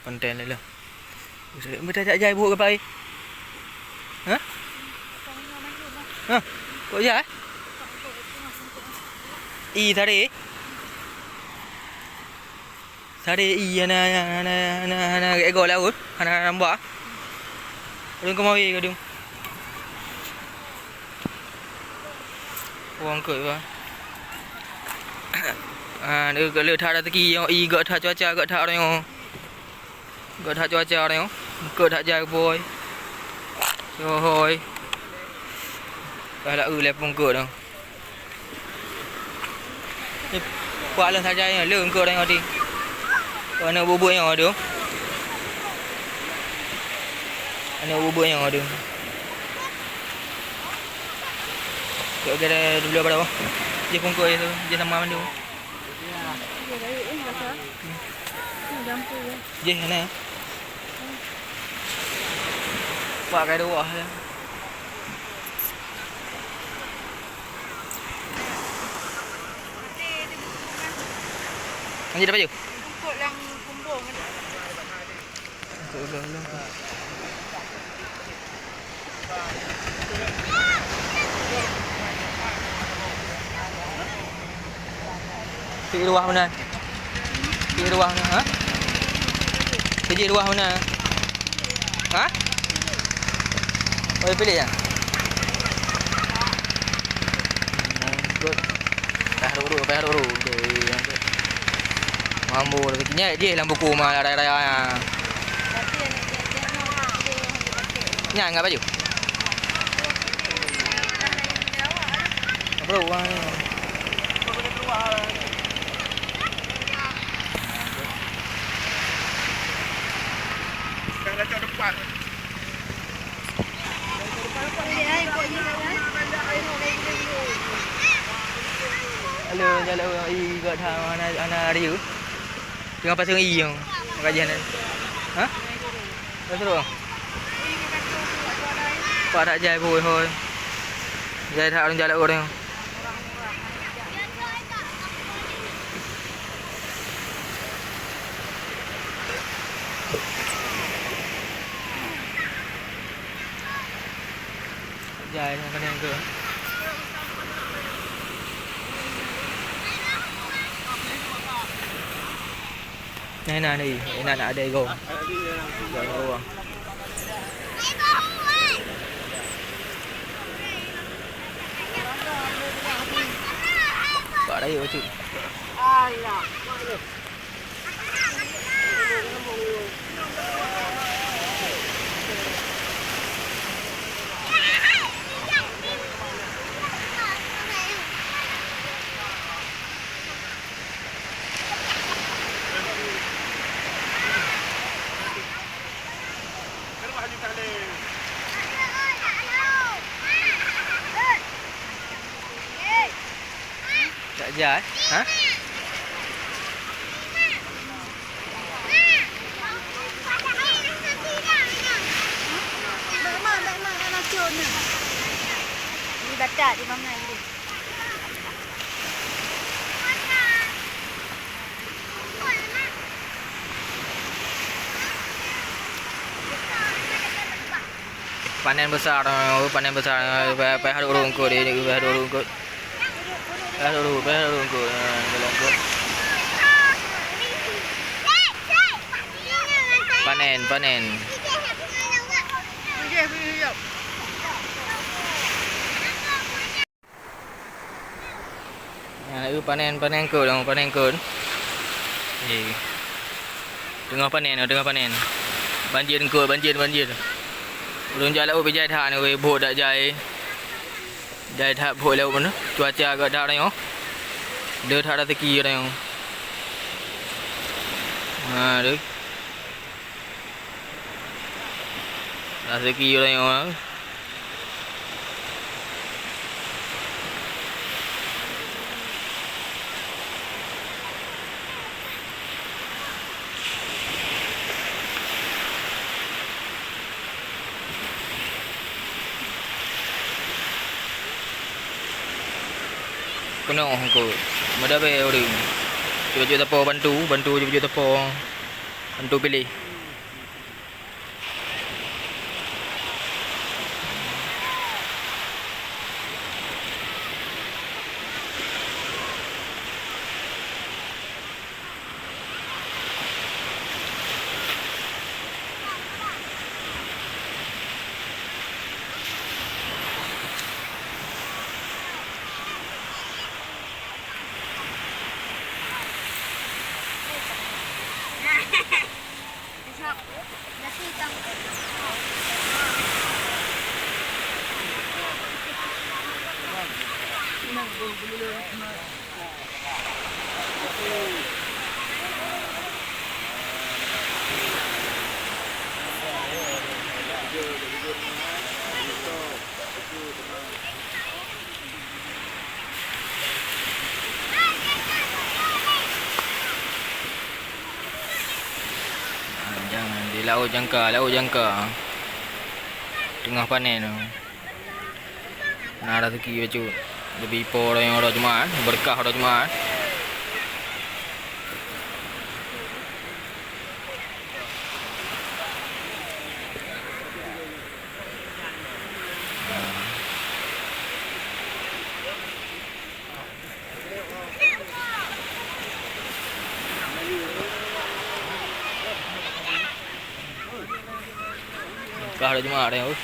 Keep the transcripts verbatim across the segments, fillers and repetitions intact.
Konten lé lah. Meutajak jai buet geupai. Hah? Hah? Kok jai? Ih, tadi. Sare ie hana, hana, hana, hana gét goe laôt, hana, hana ramba. Ureueng keumawe gadung. Wong keu ba. Ah, le, le that raseuki, ie gét that cuaca, gét that uroe nyoe. Gét that cuaca uroe nyoe. Gét that jai boy. Yohoi. Ka lak eu lé pungkot nyoe. Puak lôn saja nyoe, lôn keu ureueng nyoe di. Aneuk bubeuk nyoe dong. Aneuk bubeuk nyoe dong. Keu kira dua belas baroe. Jih pungkot tu, jih sama mandum. Jih na. Puak kai dua ya. Lanjut apa je? Untuk dalam kumbung. Untuk dalam. Cik ruah mana? Cik ruah mana? Ha? Cik ruah mana? Ha? Oh, pilih ya? Good. Payah ruru, payah ruru. Mampu, tapi nyan jih lam buku mah raya-raya. Nyan ngat baju. Bro, wah. Halo, jalan orang i got ha, hana, hana riu. Tengah pasang i yang. Makajih hana. Ha? Dah seru. Pak tak jai pun hoi. Jai tak orang jalan orang. Jai nyan keuneuk keu. Nyan na ni, na na ada igo. Igo. Pak rayeuk bacut. Tak ja, eh? Ha? Di batak di mana ni? Panen besar, panen besar, payah, payah rungkut, payah rungkut. Payah rungkut, payah rungkut. Panen, panen. Nyan laju panen, panen eungkôt, panen eungkôt. Eh. Teungoh panen, teungoh panen. Banjir eungkôt, banjir, banjir. Ulôn jak laôt pih jai that, weh, bhôt dak jai. Jai that bhôt laôt meunoe. Cuaca gét that uroe nyoe. Deuh that raseuki uroe nyoe. Ha, deuh. Raseuki uroe nyoe. Keunoe eungkôt. Meudabé ureueng. Cuba-cuba tapo bantu, bantu cuba-cuba tapo. Bantu piléh. Jangan di laôt jangka, laôt jangka. Teungoh panen. Na raseuki bacut. Leubeh po uroe nyoe uroe Jumat, beureukat uroe Jumat. Kah ada jemaah ada yang. Ha,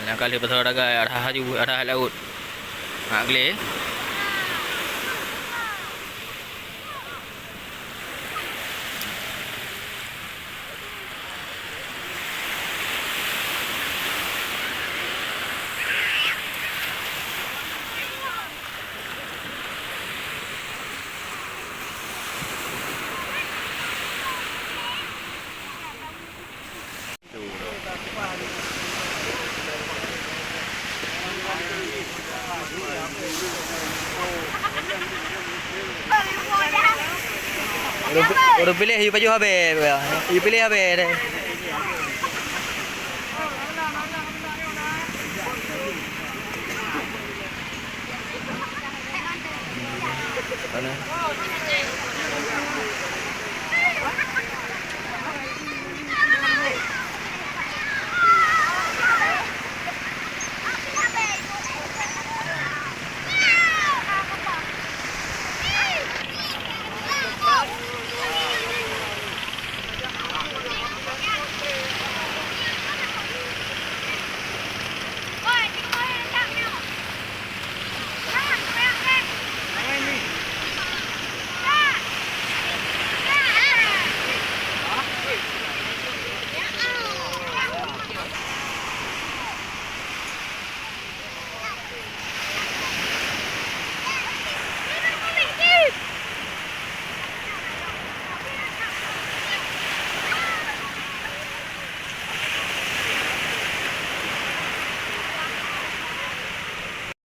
nyang ka lheueh pasoe dagai arah aju, arah laôt. Ha, glé. Ureueng, ureueng piléh yue pajoh habéh, yue piléh habéh deh. Mana?